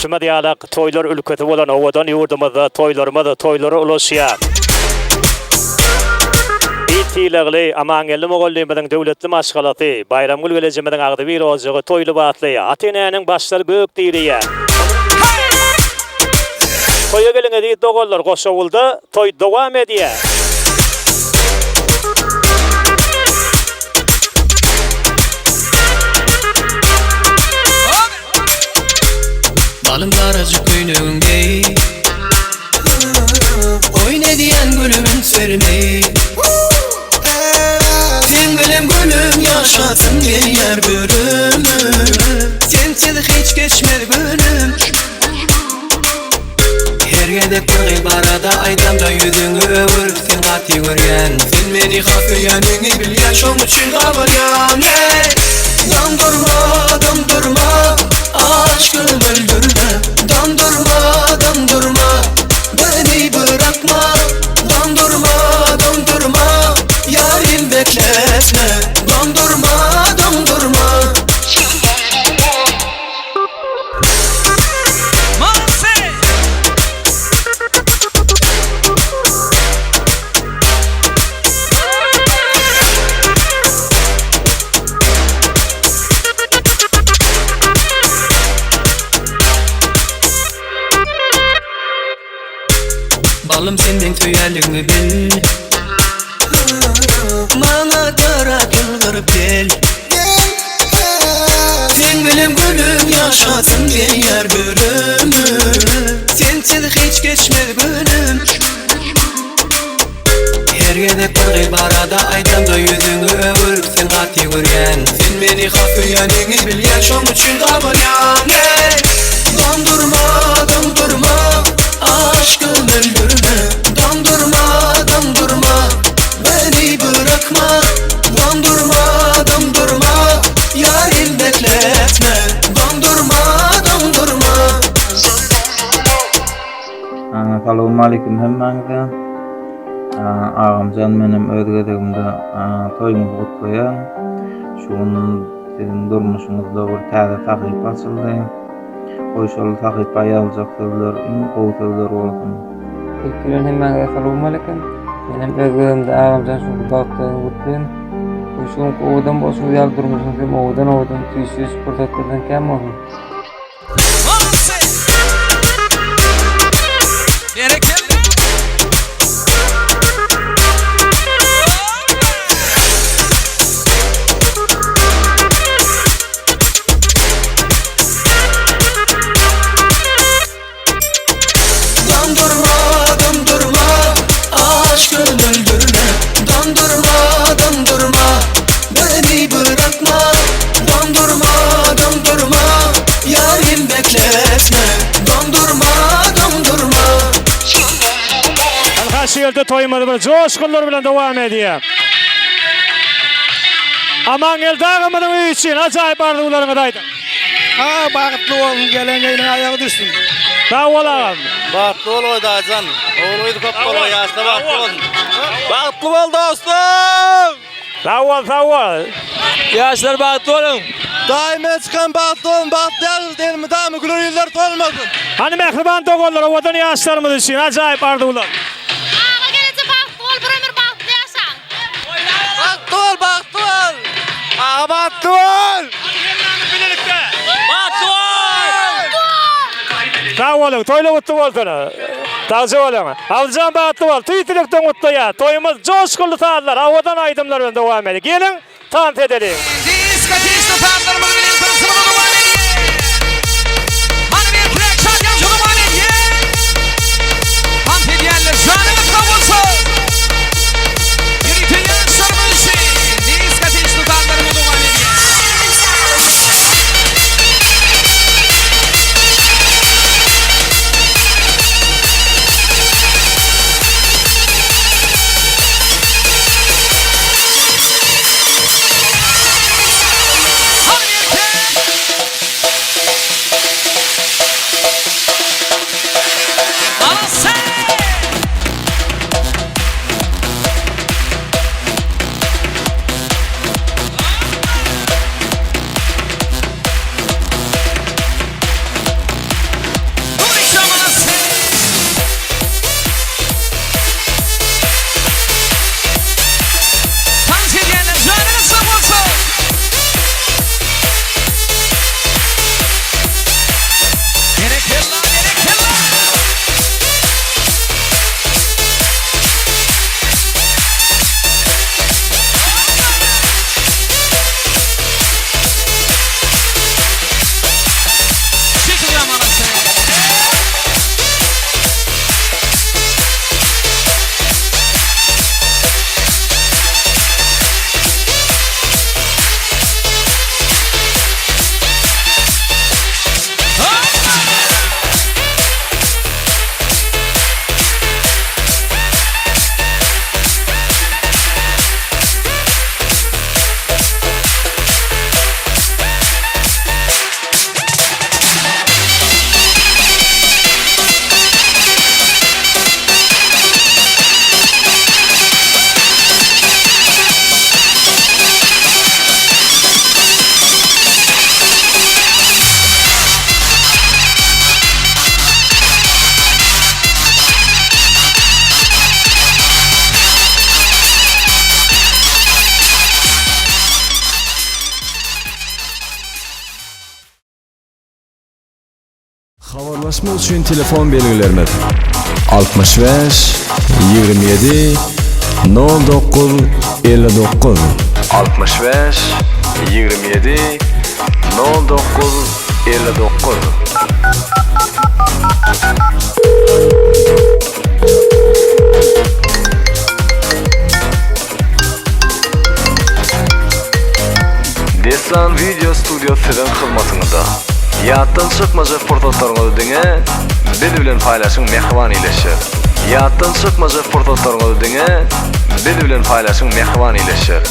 Görşümiz ýaly, toýlar ülkesi bolan owadan ýurdumyzda toýlarymyz toýlara ulaşýar. Il sylagly Amangeldi mugallymyzyň döwletli maşgalasy, Baýramgül gelejimiziň agzybir ojagy toý lybasly, ata-enäniň başlary gök direýär. Toýa geliň eziz doganlar, Goşawulda toý dowam edýär. Balym darajyk köýnegiň geý Oýun edýän gülüm üns bermeý Seň bilen gülüm ýaşasym gelýär bir ömür Sensiz hiç geçmez günüm Her gezek bir gyz barada aýdamda ýüzüňi öwür Sen gaty görýän Sen meni has söýýäniňi bilýän şoň üçin gabarýan Eý! Doňdurma, doňdurma, aşkym öldürme Doňdurma, doňdurma, beni bırakma Doňdurma, doňdurma, ýarim bekletme Doňdurma, doňdurma. Balym sen meň söýenligimi bil Maňa garap ýylgyryp gel Seň bilen gülüm ýaşasym gelýär bir ömür Sensiz hiç geçmez günüm Her gezek bir gyz barada aýdamda ýüzüňi öwürip sen gaty görýän Sen meni has söýýäniňi bilýän şoň üçin gabarýan Eý! Doňdurma, doňdurma, aşkym öldürme Doňdurma, doňdurma, beni bırakma Doňdurma, doňdurma, ýarim bekletme Doňdurma, doňdurma. Salowmaleýkim hemmäňize. Agamjan menem öz gezegimde toýuňyzy gutlaýan. Şu gün siziň durmuşyňyzda bir täze sahypa açyldy. Goý şol sahypa ýazyljak sözler iň gowy sözler bolsun. Ilki bilen hemmäňize salowmaleýkim. Menem öz gezegimde agamjan şu günki bagt toýuňyzy gutlaýan. Goý şu günki owadan bolşuňyz ýaly durmuşyňyz hem owadan-owadan süýşüş pursatlardan kän bolsun. Dondurma, dondurma, aşkım öldürme Dondurma, dondurma, beni bırakma Dondurma, dondurma, yarim bekletme Dondurma, dondurma Ynha şu ýerde toýumyz bir joşgunlar bilen dowam edýär. Amangeldi agamyzyň öýi üçin ajaýyp arzuwlaryňyzy aýdyň. Ha bagtly bolsun gelen gelin aýagy düşsün. Sag bol agam. Bagtly bol goý daýyjan. Ogul gyz köp bol ýaşda bagtly bolsun. Bagtly bol dostum. Sag bol sag bol. Ýaşlar bagtly boluň. Daýy men çykan bagtly bolun bagtly ýaşasyn elmydama güler ýüzler solmasyn. Hany mähriban doganlar owadan ýaşlarymyz üçin ajaýyp arzuwlar. Aga gelejek bagtly bol bir ömür bagtly ýaşaň. Bagtly bol, bagtly bol. Aga bagtly bol. Hemmämiz bilelikde. Bagtly bol. Sag boluň, toýlar gutly bolsun. Sagja boluň. Abdyjan bagtly bol. Tüýs ýürekden gutlaýas. Toýumyz joşgunly sazlar, owadan aýdymlar bilen dowam edýär. Geliň, Tans edeliň. Diskotečny sazlarymyz bilen tansymyzy dowam edýär. Hany berkräk şadyýanja dowam edýär. Tans edýänler janyňyz sag bolsun. Ýörite ýaşlarymyz üçin diskotečny sazlarymyz dowam edýär. Hany berkräk. Habarlaşmak üçin telefon belgilerimiz, 65 27 09 59. 65 27 09 59. Dessan Video Studio siziň hyzmatyňyzda. Ýatdan çykmajak pursatlaryňyzy diňe biz bilen paýlaşyň mähriban ildeşler. Ýatdan çykmajak pursatlaryňyzy diňe biz bilen paýlaşyň mähriban ildeşler.